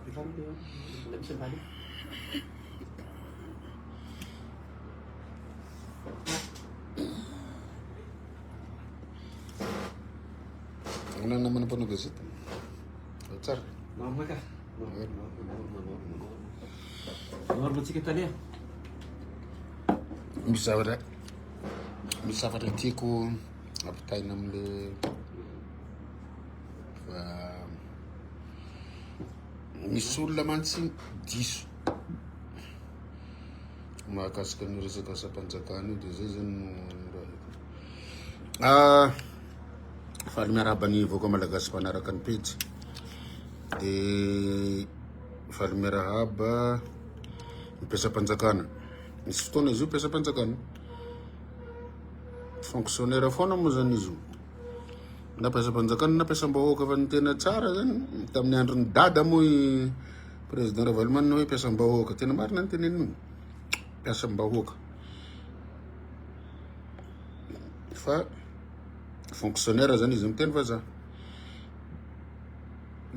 Apetrano le mbola misy ambany io. Ahoana namana mpanao gazety? Ao tsara. Norme ka. Norme, norme, norme, norme, norme. Norme antsika tale. Misy zavatra misy zavatra tiako ampitaina amle fa misy olona mantsy diso mahakasika ny resaka asam-panjakana io de zay zany no raha eto. Ah, faly miarahaba ny vahoaka malagasy mpanaraka ny pejy de faly miarahaba ny mpiasam-panjakana. Misy fotoana izy io mpiasam-panjakana. Fonctionnaire foana moa zany izy io. Na mpiasam-panjakana na mpiasam-bahoaka fa ny tena tsara zany tamin'ny andron'ny dada moa i président Ravalomanana hoe mpiasam-bahoaka. Tena marina ny teneniny io. Mpiasam-bahoaka. Fa fonctionnaire zany izy miteny vazaha.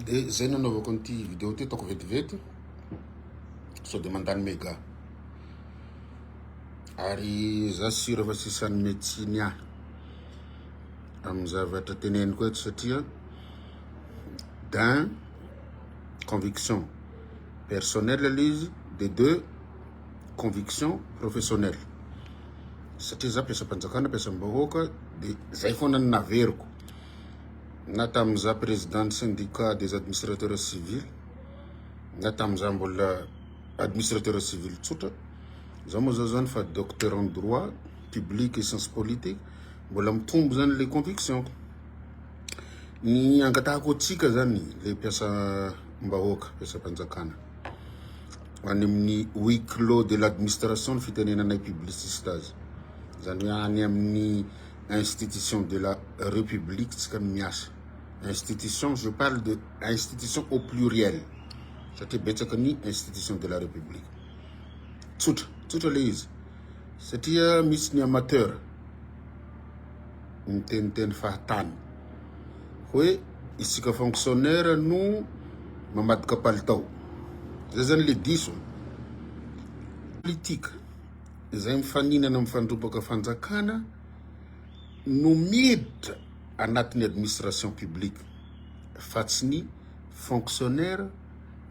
De zay nanaovako an'ity vidéo ty ataoko vetivety sao de mandany mega. Ary za sûr fa tsisy hanome tsiny ahy amin'ny zavatra teneniko eto satria d'un conviction personnelle le izy, de deux conviction professionnelle satria za mpiasam-panjakana, mpiasam-bahoaka de zay foana no naveriko na tamin'iza président ny syndicat des administrateurs civils na tamin'iza mbola administrateur civil tsotra. Za moa zao zany fa docteur en droit public et sciences politiques, mbola mitombo zany le conviction-ko. Ny angatahako antsika zany le mpiasam-bahoaka, mpiasam-panjakana any amin'ny huis clos de l'administration ny fitenenanay publiciste azy, zany hoe any amin'ny institution de la république tsika no miasa. Institution, je parle de institution au pluriel satria betsaka ny institution de la république. Tsotra, tsotra le izy satria misy ny amateur miteniteny fahatany hoe isika fonctionnaire no mamadika palitao. Zay zany le diso. Politique izay mifaninana mifandrombaka fanjakana no miditra anatin'ny administration publique fa tsy ny fonctionnaire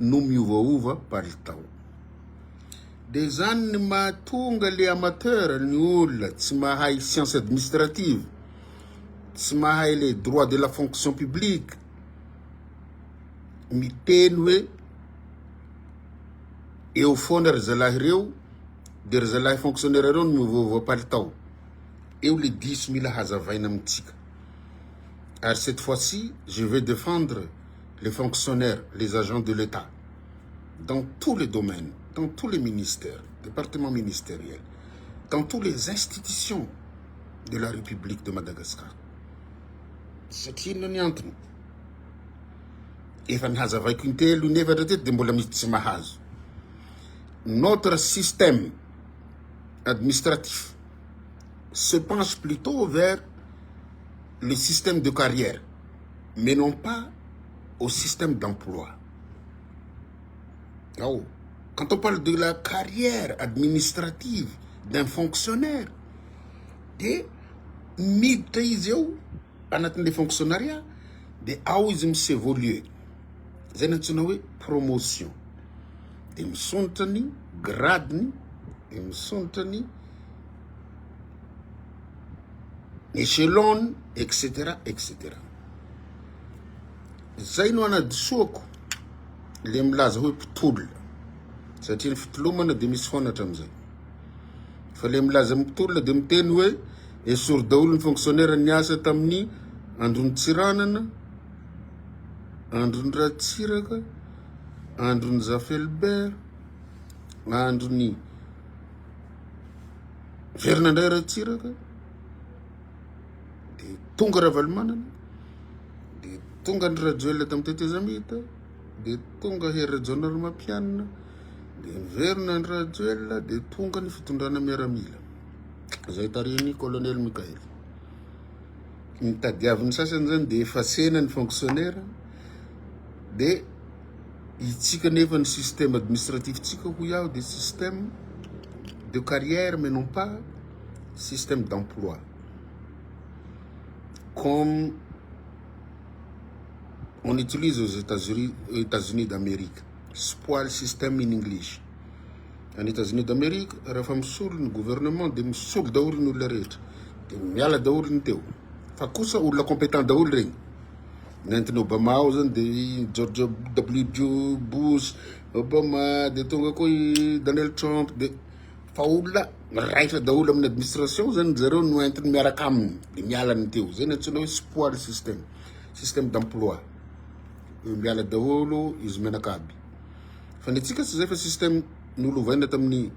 no miovaova palitao. De zany ny mahatonga le amateur, ny olona tsy mahay science administrative, tsy mahay le droit de la fonction publique, miteny hoe eo foana ry zalahy reo, de ry zalahy fonctionnaire reo no miovaova palitao. Eo le diso mila hazavaina amintsika. Ary cette fois-ci, je vais défendre les fonctionnaires, les agents de l'État, dans tous les domaines, dans tous les ministères, départements ministériels, dans toutes les institutions de la République de Madagascar. Satria inona ny antony? Efa nihazavaiko intelo inefatra teto de mbola misy tsy mahazo. Notre système administratif se penche plutôt vers le système de carrière, mais non pas au système d'emploi. Oh. Quand on parle de la carrière administrative d'un fonctionnaire, de miditra izy eo anatin'le fonctionnariat de ao izy mi-s'évoluer. Zay no antsoina hoe promotion. De misondrotra ny grade-ny, de misondrotra ny échelon, etc. etc. Zay no anadisoako le milaza hoe mpitolona satria ny fitolomana de misy foana hatramin'izay. Fa le milaza mpitolona de miteny hoe esory daholo ny fonctionnaire niasa tamin'ny andron'ny Tsiranana, andron'ny Ratsiraka, andron'ny Zafelbert, andron'ny Verina indray Ratsiraka, de tonga Ravalomanana, de tonga ny Rajoelina tamin'ny tetezamita, de tonga Hery Rajaonarimampianina, de niverina ny Rajoelina, de tonga ny fitondrana miaramila izay tarihin'ny colonel Mickaël. Ny tadiavin'ny sasany zany de efacena ny fonctionnaire, de Itsika nefa ny système administratif tsika hoy aho dia système de carrière mais non pas système d'emploi comme on utilise aux Etats-Unis Etats-Unis d'Amérique, spoil system in English. Any Etats-Unis d'Amérique rehefa misolo ny gouvernement dia misolo daholo ny olona rehetra dia miala daholo ny teo fa kosa olona compétent daholo regny. Nentin'i Obama ao zany de i George W Bush, Obama, de tonga koa i Donald Trump de fa olona raitra daholo amin'ny administration zany zareo no entiny miaraka aminy de miala ny teo. Zay ny antsoina hoe spoil system, système d'emploi. Miala daholo izy mianakaby. Fa ny antsika tsy zay fa système nolovaina tamin'ny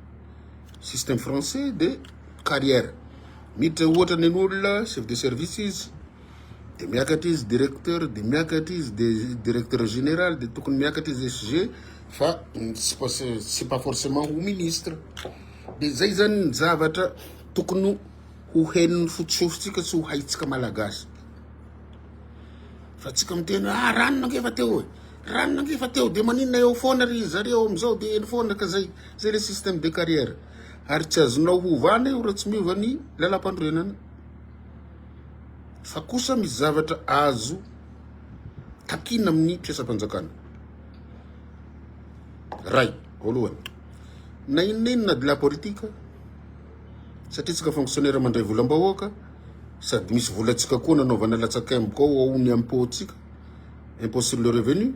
système français de carrière. Miditra ohatra ny an'olona chef de service izy de miakatra izy directeur de miakatra izy de directeur général de tokony miakatra izy SG fa tsy pas forcément ho ministre. De zay zany ny zavatra tokony ho henon'ny fotosofintsika sy ho haintsika malagasy. Fa tsika miteny hoe ah ranona ange efa teo e, ranona ange efa teo de maninona eo foana ry zareo amizao de eny foana ka zay, zay le système de carrière. Ary tsy azonao hovana io raha tsy miova ny lalam-panorenana. Fa kosa misy zavatra azo takiana amin'ny mpiasam-panjakana. Ray, voalohany, na inona inona de la politique, satria tsika fonctionnaire mandray volam-bahoaka, sady misy volantsika koa nanaovana latsakemboka ao, ao ny impôt-tsika, impôt sur le revenu,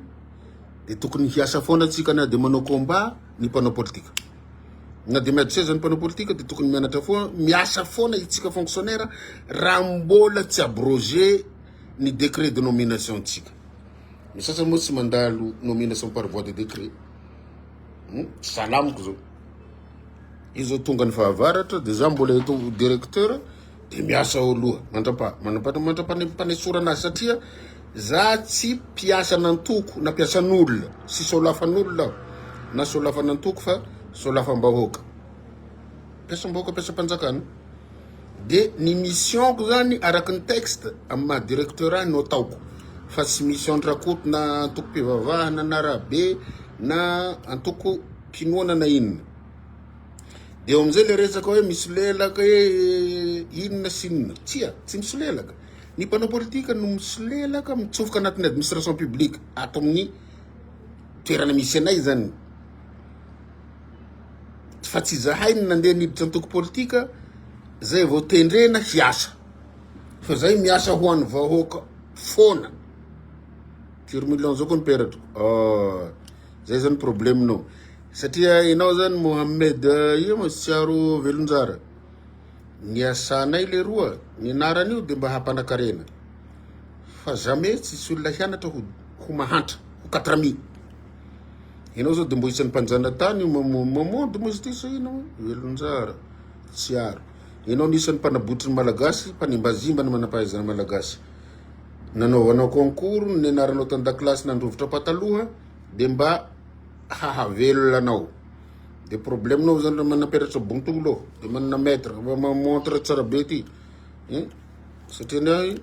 de tokony hiasa foana tsika na de manao combat ny mpanao politika. Na dia miady seza ny mpanao politika dia tokony mianatra foana, miasa foana itsika fonctionnaire raha mbola tsy abrogé ny décret de nomination tsika. Ny sasany moa tsy mandalo nomination par voie de décret. Salamiko zao. Izy zao tonga ny fahavaratra dia za mbola eto directeur dia miasa ao aloha mandrapa mandrapa mandrapanesorana azy satria za tsy mpiasan'antoko na mpiasan'olona sy solafan'olona aho na solafan'antoko fa solafam-bahoaka mpiasam-bahoaka mpiasam-panjakana de ny mission-ko zany araky ny texte amin'ny maha directeur ahy no ataoko fa tsy mission an-dRakoto na antokom-pivavahana na Rabe na antokom-pinoana na inona. De eo amizay le resaka hoe misolelaka hoe inona sy inona. Tsia, tsy misolelaka. Ny mpanao politika no misolelaka mitsofoka anatin'ny administration publique ato amin'ny toerana misy anay zany. Fa tsy izahay no nandeha niditra antoko politika zay vao tendrena hiasa. Fa zay miasa ho an'ny vahoaka foana. Firy million zao koa ny peratra. Oh, zay zany problème-nao. Satria enao zany Mohamed io moa Tsiaro Velonjara. Ny asanay leroa, ny anarany io de mba hampanakarena. Fa jamais tsisy olona hianatra ho ho mahantra, ho katrami. Enao zao de mbo isan'ny mpanjanatany io Mamondy moa izy ty sa ino moa? Velonjara, Tsiaro. Enao anisan'ny mpanabotry ny Malagasy, mpanimbazimba ny manampahaizana Malagasy. Nanaovanao concours, ny nianaranao tan-dakilasy nandrovitra pataloha de mba hahavelona anao. De problème nao zany raha manamperatra bontolo de manana mètre, montre tsara be ty. Satria ny ahy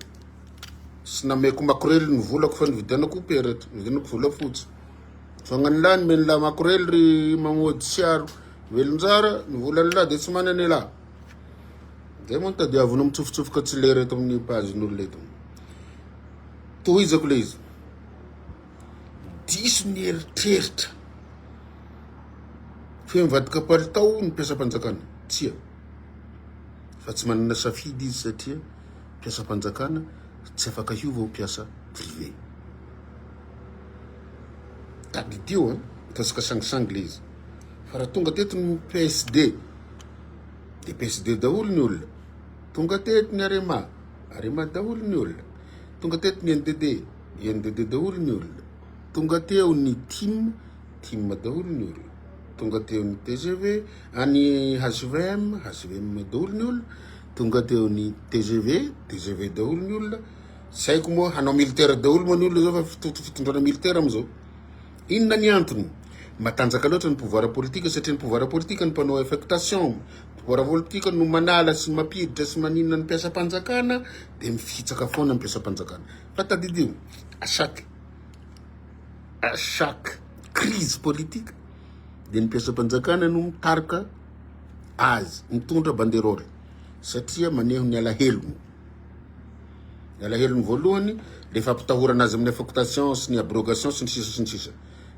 tsy nameko makorely ny volako fa nividianako peratra, nividianako volafotsy. Fa gnan'lah nomen'lah makorely ry Mamoady Tsiaro Velonjara, ny volan'lah de tsy manana elah. Zay moa no tadiavinao mitsofotsofoka tsy lera eto amin'ny page-n'olona eto. Tohizako le izy. Diso ny eritreritra. Fa mivadika palitao ny mpiasam-panjakana. Tsia. Fa tsy manana safidy izy satria mpiasam-panjakana tsy afaka hiova ho mpiasa privé. Tadidio an, ataontsika sangisangy le izy. Fa raha tonga teto ny PSD, de PSD daholo ny olona. Tonga teto ny Arema, Arema daholo ny olona. Tonga teto ny NDD, INDD daholo ny olona. Tonga teo ny TIM, TIM daholo ny olona. Tonga teo ny TGV, any HVM, HVM daholo ny olona. Tonga teo ny TGV, TGV daholo ny olona. Tsy haiko moa hanao militaire daholo moa ny olona zao fa fitondrana militaire amizao. Inona ny antony? Matanjaka loatra ny pouvoir politique satria ny pouvoir politique no mpanao affectation. Pouvoir politique no manala sy mampiditra sy maninona ny mpiasam-panjakana de mifitsaka foana ny mpiasam-panjakana. Fa tadidio, à chaque à chaque crise. crise politique dia ny mpiasam-panjakana no mitarika azy, mitondra banderole satria maneho ny alahelony. Ny alahelony voalohany le fampitahorana azy amin'ny affectation sy ny abrogation sy ny sisa sy ny sisa.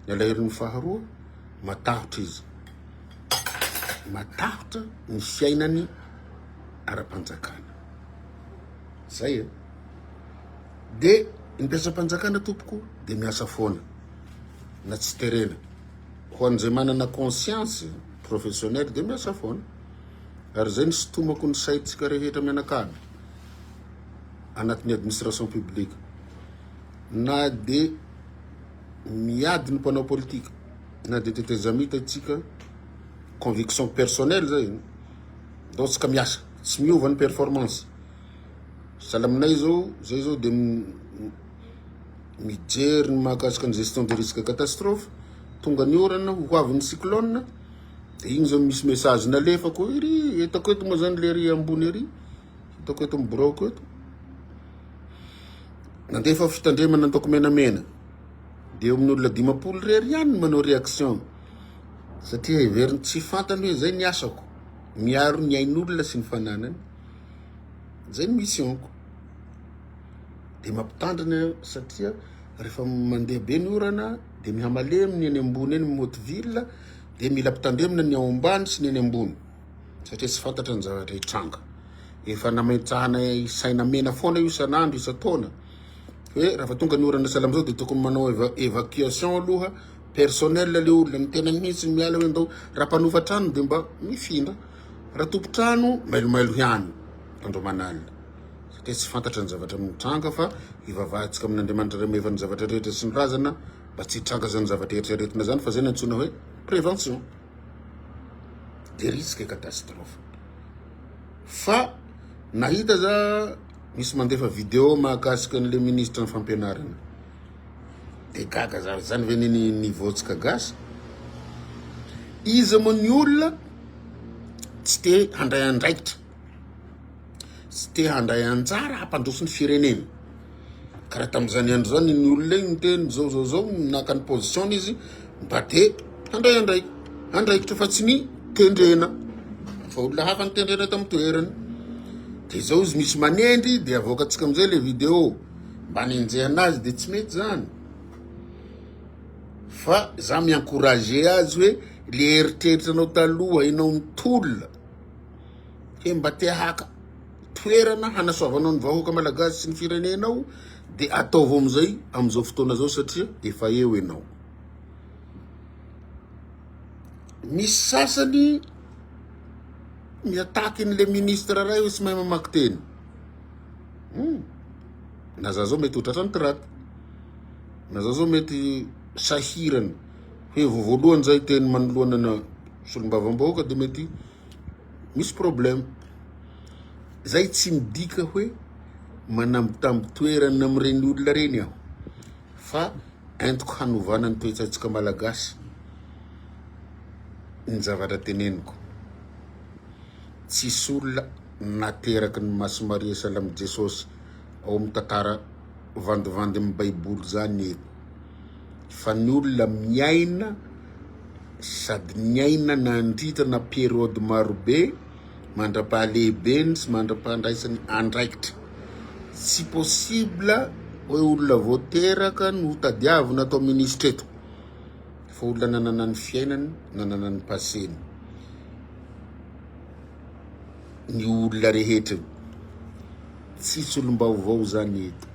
Ny alahelony faharoa, matahotra izy. Matahotra ny fiainany ara-panjakana. Zay e. De ny mpiasam-panjakana tompoko de miasa foana na tsy terena. Ho an'izay manana conscience professionnelle de miasa foana. Ary zay ny sintomako ny saintsika rehetra mianakavy anatin'ny administration publique. Na de miady ny mpanao politika na de tetezamita itsika, conviction personnelle zay, ndao tsika miasa, tsy miova ny performance. Sahala aminay zao, zay zao de mijery ny mahakasika ny gestion de risque catastrophe, tonga ny orana, ho avy ny cyclone, de igny zao misy message nalefako, ery hitako eto moa zany le ery ambony ery, hitako eto amy biraoko eto, nandefa fitandremana nataoko menamena, de eo amin'ny olona 50 rery ihany no manao réaction, satria heveriny tsy fantany hoe zay ny asako, miaro ny ain'olona sy ny fananany. Zay ny mission-ko. De mampitandrina aho satria rehefa mandeha be ny orana de mihamalemy ny eny ambony eny Motte ville de mila ampitandremina ny ao ambany sy ny eny ambony satria tsy fantatra ny zavatra hitranga. Efa nametrahana saina mena foana io isan'andro isan-taona hoe raha tonga ny orana sahala amizao de tokony manao évacuation aloha personnel le olona, ny tenany mihitsy ny miala hoe ndao raha mpanofa trano de mba mifindra. Raha tompon-trano, mailomailo ihany andro aman'alina, satria tsy fantatra ny zavatra mitranga fa hivavahantsika amin'Andriamanitra Ray Mahefa ny zavatra rehetra sy ny razana mba tsy hitranga zany zavatra eritreretina zany fa zay no antsoina hoe prévention de risque catastrophe. Fa nahita za misy mandefa vidéo mahakasika an'le ministre ny fampianarana. De gaga za, zany ve ny niveau-tsika gasy? Iza moa ny olona tsy te handray andraikitra, tsy te handray anjara hampandroso ny firenena? Ka raha tamin'izany andro zany ny olona iny niteny zao zao zao, naka ny position-ny izy mba te handray andraikitra fa tsy ny tendrena, fa olona hafa ny tendrena tamin'ny toerany. De zao izy misy manendry de avoakantsika amizay le vidéo. Mba nenjehana azy de tsy mety zany fa za mi encourager azy hoe le eritreritranao taloha enao mitolona he mba te haka toerana hanasoavanao ny vahoaka malagasy sy ny firenenao de ataovy amizay amizao fotoana zao satria efa eo enao. Misy sasany mi-attaque an'le ministre ray hoe tsy mahay mamaky teny. Hum. Na za zao mety ho tratran'ny piraty. Na za zao mety sahirana hoe vao voalohany zay teny manoloana ana solombavambahoaka de mety misy problème. Zay tsy midika hoe manambitamby toerana amin'ireny olona reny aho fa entiko hanovana ny toe-tsaintsika malagasy ny zavatra teneniko. Tsisy olona nateraky ny Masy Maria sahala amin'i Jesosy ao amin'ny tantara vandivandy amin'ny baiboly zany e! Fa ny olona miaina sady niaina nandritra na période marobe mandrapahalehibeny sy mandrapahandraisany andraikitra. Tsy possible hoe olona vao teraka no tadiavina atao ministra eto fa olona nanana ny fiainany, nanana ny passé-ny. Ny olona rehetra io. Tsisy olom-baovao zany eto.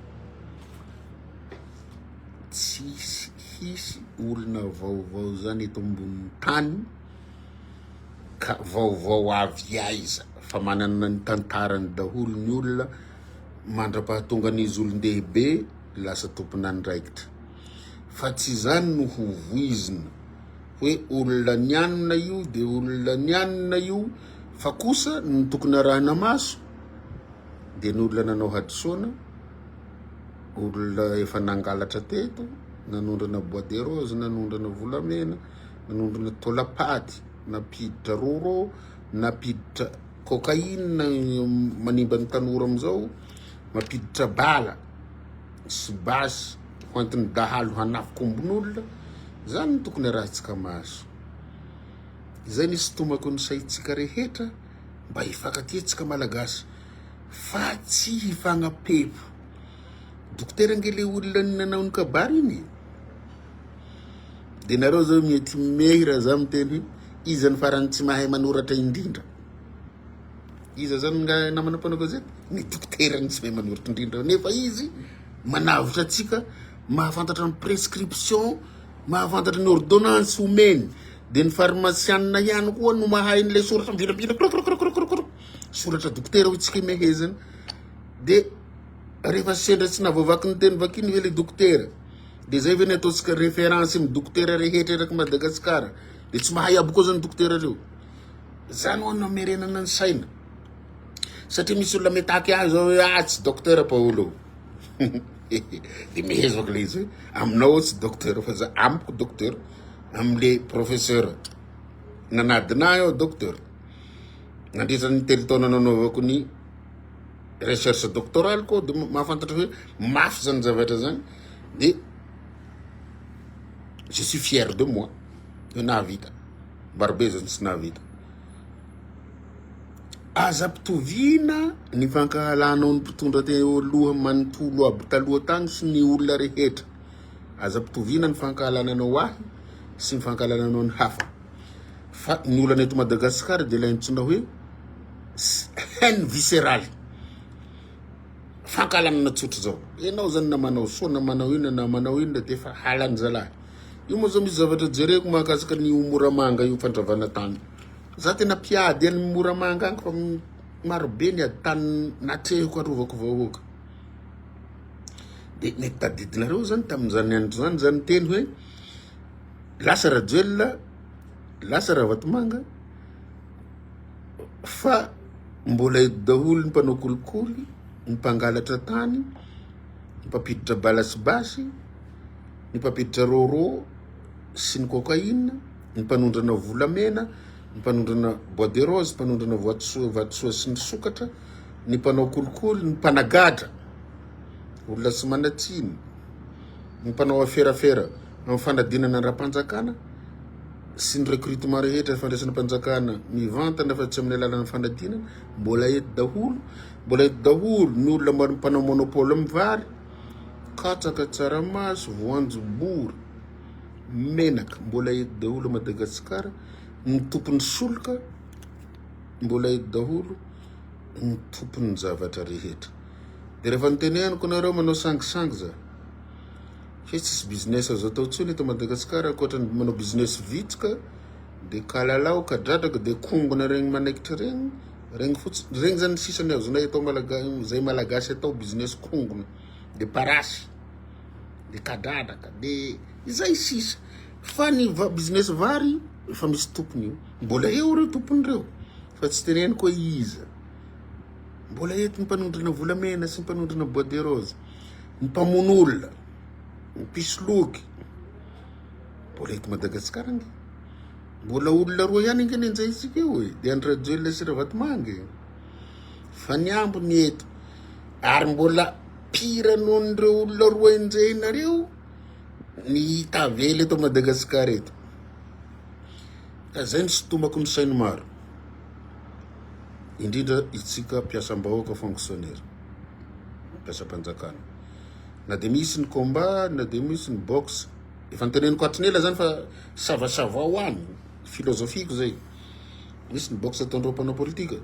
Tsisy hisy olona vaovao zany eto ambonin'ny tany ka vaovao avy aiza fa manana ny tantarany daholo ny olona mandra-pahatongan'izy olon-dehibe lasa tompon'andraikitra. Fa tsy izany no ho voizina hoe olona nianona io de olona nianona io fa kosa ny tokony arahina maso de ny olona nanao hadisoana, olona efa nangalatra teto, nanondrana bois de rose, nanondrana volamena, nanondrana taolam-paty, nampiditra roro, nampiditra cocaïne manimba ny tanora amizao, mampiditra bala sy basy hoentin'ny dahalo hanafika ombin'olona. Zany no tokony arahintsika maso. Izay ny isintomako ny saintsika rehetra mba hifankatia tsika Malagasy fa tsy hifagnapefo. Dokotera ange le olona nanao ny kabary iny e. De nareo zao mety mimehy raha za miteny hoe iza ny farany tsy mahay manoratra indrindra. Iza zany nga namana mpanao gazety? Ny dokotera no tsy mahay manoratra indrindra nefa izy manavotra antsika mahafantatra ny prescription, mahafantatra ny ordonnance omeny. De ny farmasianina ihany koa no mahay an'ilay soratra mivilapila krokrokrokrokrok. Soratra dokotera hoy tsika imehezana. De rehefa sendra tsy nahavoavaky ny teny vakiny ve le dokotera? De zay ve ny ataontsika référence amin'ny dokotera rehetra eraky Madagasikara? De tsy mahay aby koa zany dokotera reo. Zany ho'a no amerenana ny saina. Satria misy olona mitaky ahy zao hoe ah tsy docteur Paolo. De mihezaka le izy hoe aminao aho tsy docteur fa za amiko docteur. Amle professeur nanadina ahy aho docteur. Nandritra ny telo taona nanaovako ny recherche doctorale koa de mahafantatra hoe mafy zany zavatra zany de je suis fier de moi hoe nahavita. Marobe zany tsy nahavita. Aza ampitoviana ny fankahalanao ny mpitondra teo aloha manontolo aby taloha tagny sy ny olona rehetra. Aza ampitoviana ny fankahalananao ahy sy ny fankahalananao ny hafa. Fa ny olana eto Madagasikara dia ilay antsoina hoe haine viscérale. Fankahalanana tsotra zao. Enao zany na manao soa na manao inona na manao inona dia efa halan'ny zalahy. Io moa zao misy zavatra jereko mahakasika ny Moramanga io fandravana tany. Za tena mpiady any Moramanga any fa marobe ny ady tany natrehiko arovako vahoaka. De mety tadidinareo zany tamin'izany andro zany za niteny hoe lasa Rajoelina, lasa Ravatomanga fa mbola eto daholo ny mpanao kolikoly, ny mpangalatra tany, ny mpampiditra bala sy basy. ny mpampiditra rôrô sy ny cocaïne, ny mpanondrana volamena, ny mpanondrana bois de rose, mpanondrana voatosoa vatosoa sy ny sokatra, ny mpanao kolikoly, ny mpanagadra olona tsy manan-tsiny, ny mpanao aferafera amin'ny fanadinana ara-panjakana sy ny recrutement rehetra fandraisana-panjakana mivantana fa tsy amin'ny alalan'ny fanadinana, mbola eto daholo, mbola eto daholo ny olona mpanao monopole amin'ny vary. Katsaka, tsaramaso, voanjobory, menaka mbola eto daholo Madagasikara, ny tompon'ny solika mbola eto daholo, ny tompon'ny zavatra rehetra. De rehefa noteneniko nareo manao sangisangy za, fe tsisy business azo atao intsony eto Madagasikara ankoatra ny manao business vitsika, de kalalao, kadradraka, de kongona regny manaikitra regny, Regny fotsiny, regny zany sisa ny azonay atao malaga zay malagasy atao business kongona de parasy de kadradraka de izay sisa fa ny business vary efa misy tompony io mbola eo reo tompony reo fa tsy teneniko hoe iza mbola eto ny mpanondrana volamena sy ny mpanondrana bois de rose ny mpamono olona ny mpisoloky mbola eto Madagasikara ange Mbola olona roa ihany ange nenjehintsika eo e, dia Andry Rajoelina sy Ravatomanga e. Fa ny ambiny eto, ary mbola pire noho ireo olona roa enjehinareo ny tavela eto Madagasikara eto. Ka zay no sintomako ny sain'ny maro, indrindra itsika mpiasam-bahoaka fonctionnaire, mpiasam-panjakana. Na dia misy ny combat, na dia misy ny boxe, Efa noteneniko hatry ny ela zany fa savasavao any, filozofiko zay. Misy ny boxe ataondreo mpanao politika,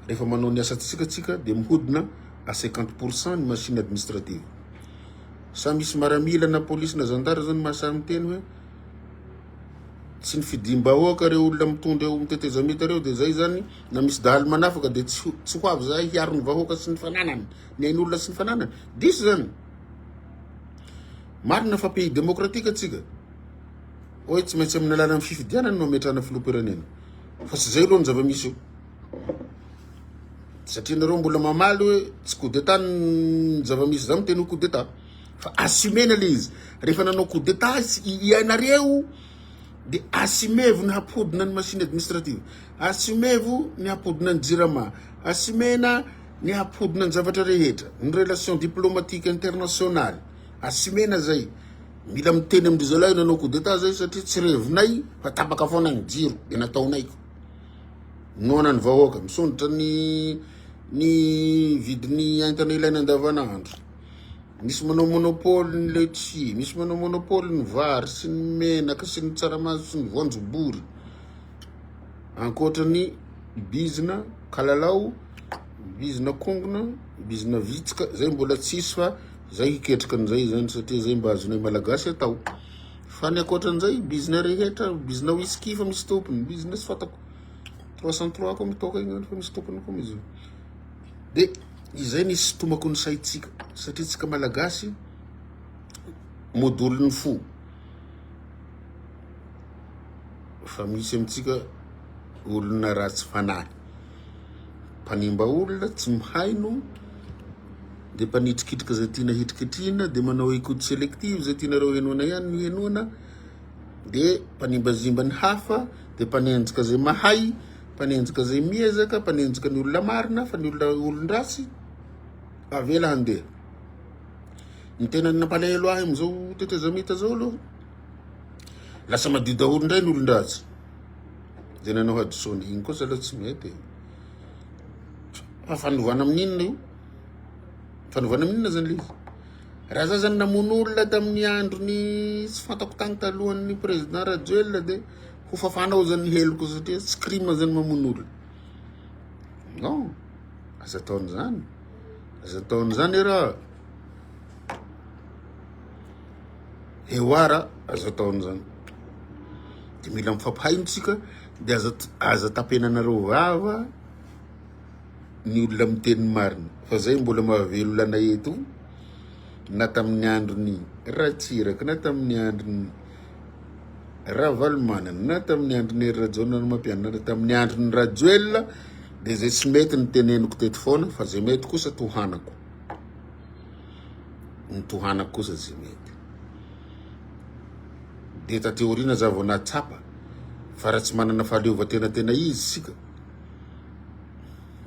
rehefa manao ny asantsika tsika dia mihodina à 50% ny machine administrative. Sa misy maramila na polisy na zandary zany mahasahy miteny hoe tsy ny fidim-bahoaka reo olona mitondra eo amin'ny tetezamita reo dia zay zany na misy dahalo manafaka dia tsy tsy ho avy zahay hiaro ny vahoaka sy ny fananany, ny ain'olona sy ny fananany. Diso zany. Marina fa pays démocratique atsika. Hoe tsy maintsy amin'ny alalan'ny fifidianana no ametrahana filoham-pirenena. Fa tsy zay aloha ny zava-misy io. Satria nareo mbola mamaly hoe tsy coup d'état ny zava-misy za miteny hoe coup d'état. Fa assumena le izy. Rehefa nanao coup d'état ianareo de assumevo ny hampodina ny machine administrative. Assumevo ny hampodina ny jirama. Assumena ny hampodina ny zavatra rehetra. Ny relation diplomatique internationale. Assumena zay. Mila miteny amin-dry zalahy nanao coup d'état zay satria tsy revinay fa tapaka foana ny jiro de nataonay ko. Noana ny vahoaka, misondrotra ny ny vidin'ny entana ilaina andavanandro. Misy manao monopole ny letchis, misy manao monopole ny vary sy ny menaka sy ny tsaramaso sy ny voanjobory. Ankoatra ny bizina kalalao, bizina kongona, bizina vitsika, zay mbola tsisy fa zay hiketrika an'izay zany satria zay mba azonay malagasy atao. Fa ny ankoatran'izay bizina rehetra, bizina whisky fa misy tompony, bizina tsy fantako 303 koa mitoka igny fa misy tompony koa izy io. De izay ny isintomako ny saintsika satria tsika malagasy modolin'ny fo. Fa misy amintsika olona ratsy fanahy, mpanimba olona, tsy mihaino, de mpanitrikitrika zay tiana hitrikitrihina, de manao écoute sélective zay tianareo henoina ihany no henoina, de mpanimbazimba ny hafa, de mpanenjika zay mahay, mpanenjika zay miezaka, mpanenjika ny olona marina, fa ny olona olon-dratsy avela handeha. Ny tena nampalahelo ahy amizao tetezamita zao aloha, Lasa madio daholo indray ny olon-dratsy. Dia nanao hadisoana. Iny kosa aloha tsy mety e. Fa fanovana amin'inona io? Fanovana amin'inona zany le izy? Raha za zany namono olona tamin'ny androny tsy fantako tany talohan'ny président Rajoelina dia ho fafanao zany ny heloko satria tsy crime zany mamono olona. Non, aza ataon'izany. Aza ataon'izany raha. Eoara aza atao an'izany. De mila mifampihaino tsika de aza aza tapenanareo vava ny olona miteny ny marina fa zay mbola mahavelona anay eto na tamin'ny andron'ny Ratsiraka na tamin'ny andron'ny Ravalomanana na tamin'ny andron'ny Hery Rajaonarimampianina na tamin'ny andron'ny Rajoelina de zay tsy mety ny teneniko teto foana fa zay mety kosa tohanako. Ny tohanako kosa tsy mety. Dia taty aoriana za vao nahatsapa fa raha tsy manana fahaleovantena tena izy isika,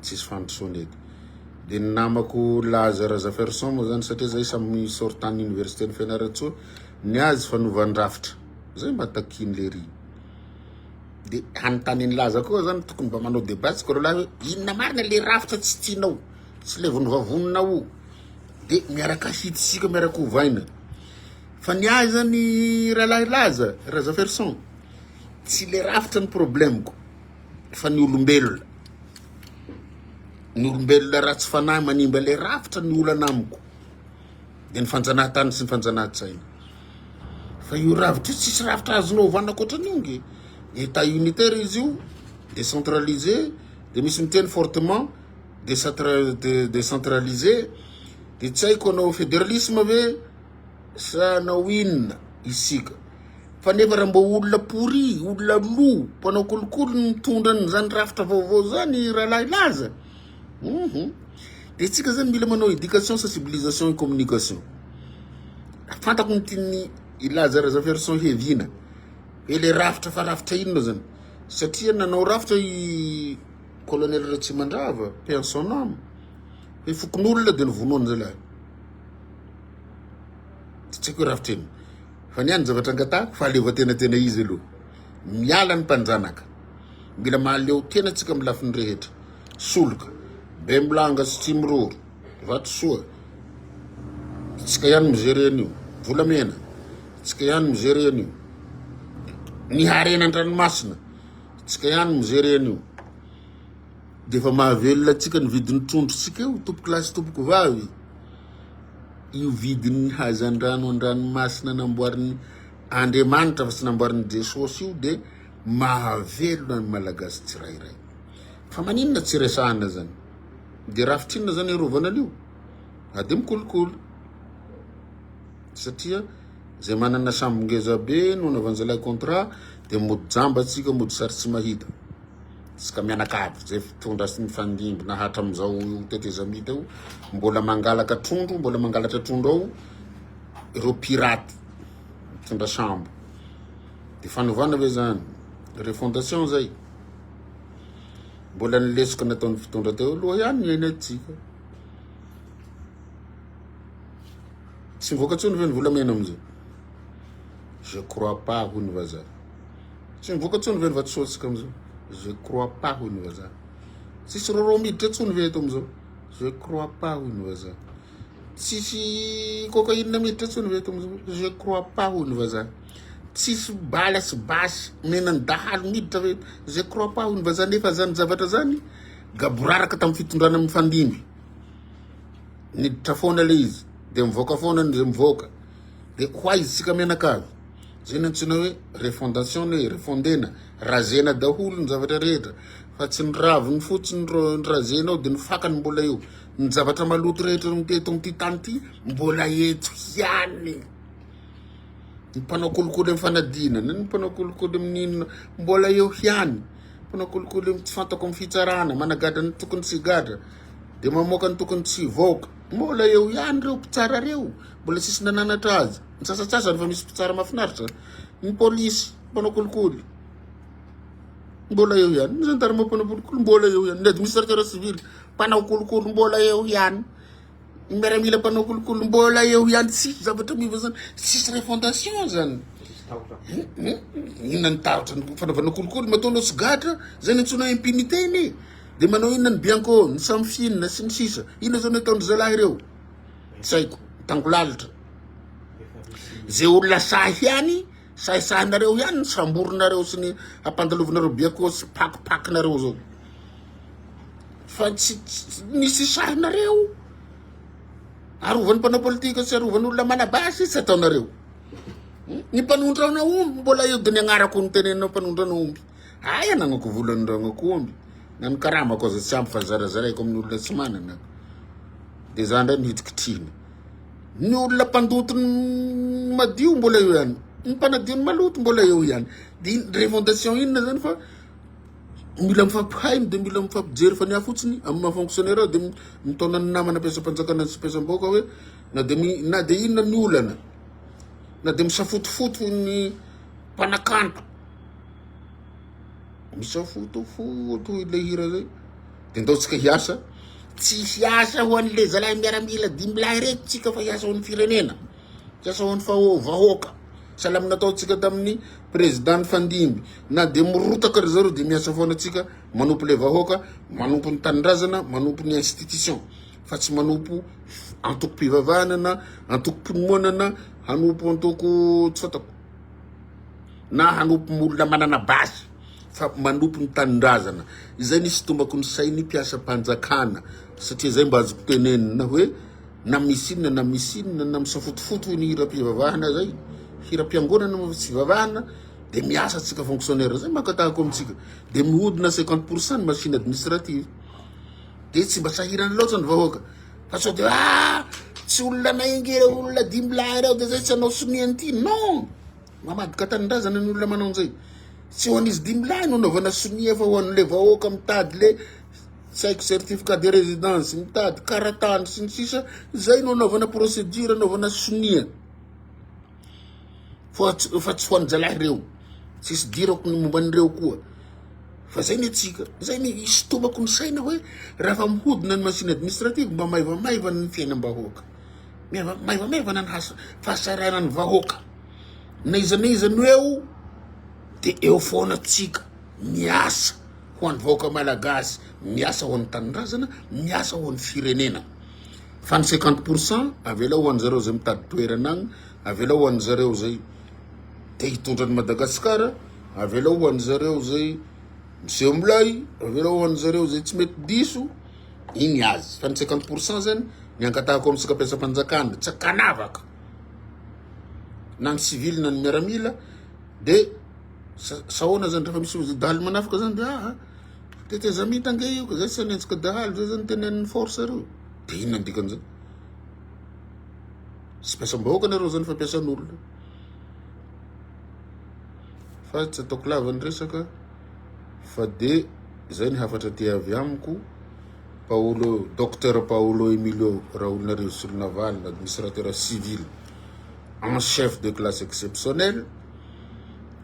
tsisy fandrosoana eto. Dia ny namako Laza Razafiarison moa zany satria zay samy sortant ny université ny Fianarantsoa, ny azy fanovan-drafitra. Zay mba takiany lery. Dia hanontany an'i Laza koa zany tokony mba manao débat tsika roalahy hoe inona marina le rafitra tsy tianao, tsy levon'ny vavoninao. De miaraka ahitsisika miaraka ovaina. Fa ny ahy zany rahalahy Laza, Razaferson, tsy le rafitra ny problème-ko fa ny olombelona. Ny olombelona ratsy fanahy manimba le rafitra ny olana amiko. De ny fanjanahantany sy ny fanjanahan-tsaina. Fa io rafitra io tsisy rafitra azonao ovana ankoatran'io nge. Etat unitaire izy io, décentralisé, de misy miteny fortement Décentralisé de tsy haiko hanao fédéralisme ve sa hanao inona isika fa nefa raha mbo olona pourri olona lo mpanao kolikoly no mitondra an'izany rafitra vaovao zany rahalahy Laza hum de tsika zany mila manao éducation sensibilisation et communication fantako ny tian'ny i Laza Razafiarison heviana hoe le rafitra fa rafitra inona zany satria nanao rafitra i Colonel Ratsimandrava, paix en son âme, hoe fokonolona dia novonoany zalahy. Tsy haiko hoe rafitra inona. Fa ny ahy ny zavatra angatahako, fahaleovantena tena izy aloha. Miala ny mpanjanaka. Mila mahaleo tena tsika amin'ny lafiny rehetra. Soloka, Bemolanga sy Tsimiroro, Vatosoa, tsika ihany mi-gérer an'io. Volamena, tsika ihany mi-gérer an'io. Ny harena an-dranomasina, Tsika ihany mi-gerer an'io. Dia efa mahavelona antsika ny vidin'ny trondrontsika io, tompoko lahy sy tompoko vavy. Io vidin'ny hazandrano an-dranomasina namboarin'ny Andriamanitra fa tsy namboarin'i Jesosy io dia mahavelona ny Malagasy tsirairay. Fa maninona tsy resahana zany? Dia rafitra inona zany arovana an'io? Ady mikolikoly. Satria Zay manana sambo ngeza be no anaovanjalahy contrat de mody jamba tsika mody sary tsy mahita. Tsika mianakavy zay fitondra sy mifandimby na hatramizao io tetezamita io mbola mangalaka trondro mbola mangalatra trondro ao ireo piraty mitondra sambo. De fanovana ve zany? Refondation zay. Mbola ny lesoka nataon'ny fitondra teo aloha ihany ny iainantsika. Tsy mivoaka intsony ve ny volamena amin'izao? Je crois pas hoy ny vazaha. Tsy mivoaka intsony ve ny vatosoantsika amizao? Je crois pas hoy ny vazaha. Tsisy roro miditra intsony ve eto amizao? Je crois pas hoy ny vazaha. Tsisy cocaïne miditra intsony ve eto amizao? Je crois pas hoy ny vazaha. Tsisy bala sy basy omena ny dahalo miditra ve? Je crois pas hoy ny vazaha nefa zany zavatra zany gaboraraka tamin'ny fitondrana mifandimby. Niditra foana le izy de mivoaka foana ny mivoaka. De ho aiza tsika mianakavy? Zay ny antsoina hoe refondation ny hoe refondena, razena daholo ny zavatra rehetra fa tsy ny raviny fotsiny ro razenao de ny fakany mbola eo. Ny zavatra maloto rehetra eto amin'ity tany ity mbola eto ihany. Ny mpanao kolikoly amin'ny fanadinana, ny mpanao kolikoly amin'ny inona mbola eo ihany. Mpanao kolikoly amin'ny tsy fantako amin'ny fitsarana, managadra ny tokony tsy higadra, de mamoaka ny tokony tsy hivoaka. Mbola eo ihany ireo mpitsara ireo, mbola tsisy nananatra azy. Ny sasantsasany fa misy mpitsara mahafinaritra. Ny polisy mpanao kolikoly mbola eo ihany. Ny gendarme mpanao kolikoly mbola eo ihany. Ny administrateur civil mpanao kolikoly mbola eo ihany. Ny miaramila mpanao kolikoly mbola eo ihany. Tsisy zavatra miova zany. Tsisy refondation zany. Inona ny tahotra ny fanaovana kolikoly? Matoa anao tsy gadra, zay ny antsoina impunité anie. De manao inona ny bianco, ny samfin sy ny sisa. Inona zao ny ataon-dry zalahy ireo? Tsy haiko. Tangolalitra. Ze olona sahy ihany, sahisahinareo ihany ny samborinareo sy ny ampandalovinareo bianco sy pakipakinareo zao. Fa tsy misy sahinareo. Arovan'ny mpanao politika sy arovan'ny olona manabasy tsy ataonareo. Ny mpanondrana omby mbola eo de ny agnarako no teneninao mpanondrana omby. Hay anagnako vola anondragnako omby. Na ny karamako aza tsy ampy fa zarazaraiko amin'ny olona tsy manana. De za ndray no hitrikitrihina. Ny olona mpandoto ny madio mbola eo ihany. Ny mpanadio ny maloto mbola eo ihany. De refondation inona zany fa mila mifampihaino de mila mifampijery fa ny ahy fotsiny amin'ny maha fonctionnaire ahy de mitaona ny namana mpiasam-panjakana sy mpiasam-bahoaka hoe na de na de inona ny olana na de misafotofoto ny mpanakanto misafotofoto ilay hira zay de ndao tsika hiasa tsy hiasa ho an'le zalahy miaramila dimy lahy reto tsika fa hiasa ho an'ny firenena hiasa ho an'ny vahoaka sahala amin'ny nataontsika tamin'ny président nifandimby na de mirotaka ry zareo de miasa foana tsika manompo le vahoaka manompo ny tanindrazana manompo ny institution fa tsy manompo antokom-pivavahana na antokom-pinoana na hanompo antoko tsy fantako na hanompo olona manana basy fa manompo ny tanindrazana. Izay ny isintomako ny sain'ny mpiasam-panjakana satria izay mba azoko tenenina hoe na misy inona na misy inona na misafotofoto hoy ny hiram-pivavahana zay, hiram-piangonana moa fa tsy fivavahana, de miasa antsika fonctionnaire zay maka tahaka amintsika de mihodina 50% ny machine administrative de tsy mba sahirana loatra ny vahoaka fa sao de ah tsy olona nainga ireo olona dimy lahy ireo de zay tsy hanao sonia an'ity non mamadika tanindrazana ny olona manao an'izay tsy ho an'izy dimy lahy no anaovana sonia fa ho an'le vahoaka mitady le tsy haiko certificat de résidence mitady karatany sy ny sisa zay no anaovana procédure anaovana sonia fa tsy fa tsy ho an'ny zalahy reo tsisy dirako ny momba an'ireo koa fa zay ny atsika zay ny isintomako ny saina hoe raha fa mihodina ny machine administrative mba maivamaivana ny fiainam-bahoaka maivamaivana ny hasa fahasahiranan'ny vahoaka na iza na iza no eo de eo foana tsika miasa ho an'ny vahoaka malagasy miasa ho an'ny tanindrazana miasa ho an'ny firenena fa ny 50% avelao ho an'zareo zay mitady toerana agny avelao ho an'zareo zay te hitondra an'i Madagasikara, avelao ho an'zareo zay miseho milay, avelao ho an'zareo zay tsy mety diso, iny azy. Fa ny 50% zany ny angatahako amintsika mpiasam-panjakana, tsy ankanavaka na ny civil na ny miaramila, de sahoana zany rehefa misy dahalo manafika zany de aa tetezamita ange io ka zay tsy hanenjika dahalo, zay zany tenenin'ny force reo, de inona ny dikan'izay? Tsy mpiasam-bahoaka nareo zany fa mpiasan'olona. Fa tsy ataoko lava ny resaka fa de zay ny hafatra aty avy amiko. Paolo, Docteur Paolo Emilio Raholinarivo Solonavalona, administrateur civil en chef de classe exceptionnelle,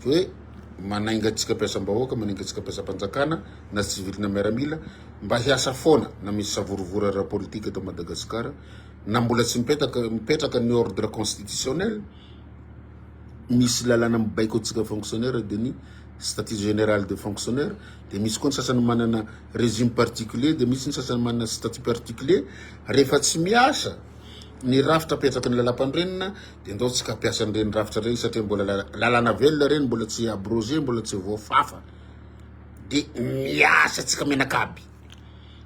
hoe manainga antsika mpiasam-bahoaka, manainga antsika mpiasam-panjakana na civil na miaramila mba hiasa foana na misy savorovoro ara-politika eto Madagasikara na mbola tsy mipetaka mipetraka ny ordre constitutionnel. misy lalàna mibaiko antsika fonctionnaire de ny statut général de fonctionnaire, de misy koa ny sasany manana régime particulier, de misy ny sasany manana statut particulier. Rehefa tsy miasa ny rafitra apetraky ny lalàmpanorenana de ndao tsika hampiasa an'ireny rafitra ireny satria mbola lalàna velona ireny, mbola tsy abrogé, mbola tsy voafafa, de miasa tsika mianakaby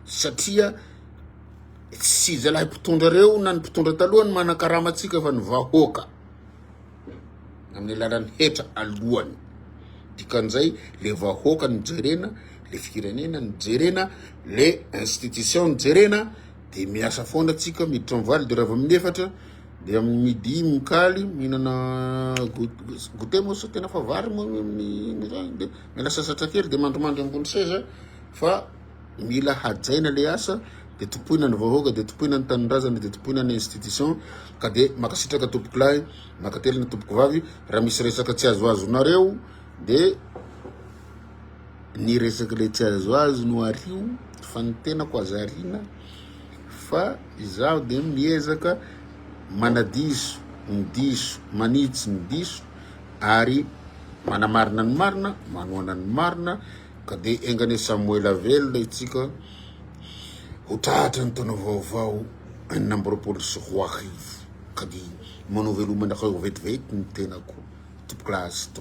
satria tsy zalahy mpitondra reo na ny mpitondra taloha ny manakarama antsika fa ny vahoaka amin'ny alalan'ny hetra alohany. Dikan'izay le vahoaka no jerena, le firenena no jerena, le institution no jerena, de miasa foana tsika miditra amin'ny 8 de rava amin'ny 4 de amin'ny midi mikaly mihinana goûter moa sa tena fa vary moa amin'ny de miala sasatra kely de mandrimandry ambony seza fa mila hajaina le asa de tompoina ny vahoaka de tompoina ny tanindrazana de tompoina ny institution. Ka de makasitraka tompoko lahy, makatelina tompoko vavy. Raha misy resaka tsy azoazonareo de ny resaka le tsy azoazo no ario fa ny tenako aza ariana fa izaho de miezaka manadiso ny diso, manitsy ny diso ary manamarina ny marina, manohana ny marina. Ka de enganie samy ho ela velona itsika ho tratra ny taona vaovao 2026. Ka de manao veloma anareo vetivety ny tenako tompoko lahy sy tompoko.